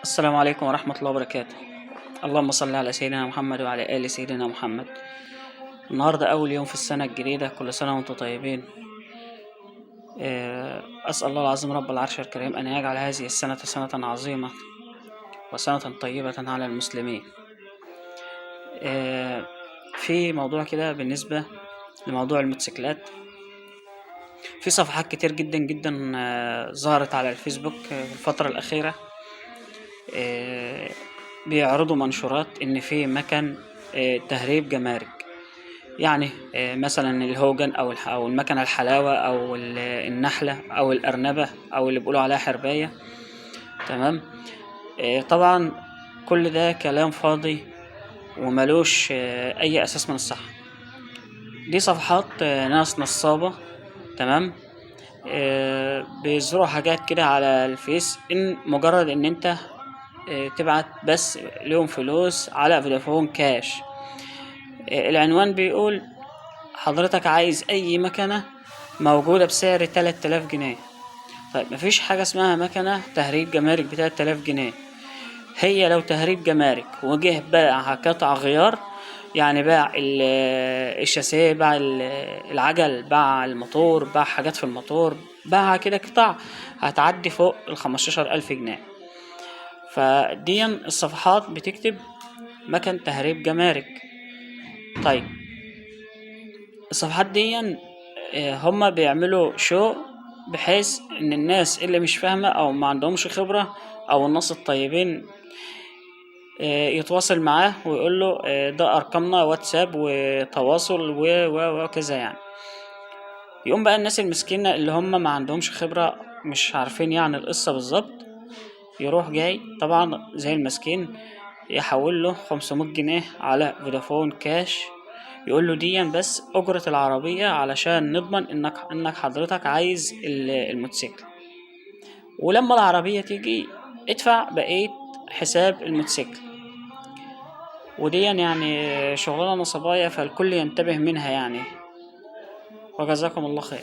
السلام عليكم ورحمة الله وبركاته. اللهم صل على سيدنا محمد وعلى آل سيدنا محمد. النهاردة أول يوم في السنة الجديدة، كل سنة وانتم طيبين. أسأل الله العظيم رب العرش الكريم أن يجعل هذه السنة سنة عظيمة وسنة طيبة على المسلمين. في موضوع كده بالنسبة لموضوع الموتوسيكلات، في صفحات كتير جدا جدا ظهرت على الفيسبوك في الفترة الأخيرة، بيعرضوا منشورات إن في مكن تهريب جمارك، يعني مثلا الهوجن أو المكنة الحلاوة أو النحلة أو الأرنبة أو اللي بيقولوا عليها حرباية. تمام. طبعا كل ده كلام فاضي وملوش أي أساس من الصحة. دي صفحات ناس نصابة. تمام. بيزرعوا حاجات كده على الفيس، إن مجرد إن أنت تبعت بس لهم فلوس على فودافون كاش. العنوان بيقول حضرتك عايز أي مكنة موجودة بسعر 3000 جنيه. طيب مفيش حاجة اسمها مكنة تهريب جمارك ب3000 جنيه. هي لو تهريب جمارك وجه باعها قطع غيار، يعني باع الشاسيه، باع العجل، باع الموتور، باع حاجات في الموتور، باعها كده قطع، هتعدي فوق 15,000 جنيه. فدي الصفحات بتكتب مكن تهريب جمارك. طيب الصفحات دي هما بيعملوا شو بحيث ان الناس اللي مش فاهمة او ما عندهمش خبرة او الناس الطيبين يتواصل معاه ويقول له ده ارقامنا واتساب وتواصل وكذا يعني. يقوم بقى الناس المسكينة اللي هم ما عندهمش خبرة مش عارفين يعني القصة بالظبط، يروح جاي طبعا زي المسكين يحول له 500 جنيه على فودافون كاش، يقول له ديا بس أجرة العربية علشان نضمن إنك حضرتك عايز الموتوسيكل، ولما العربية تيجي ادفع بقية حساب الموتوسيكل. وديا يعني شغلانة نصبايا، فالكل ينتبه منها يعني. وجزاكم الله خير.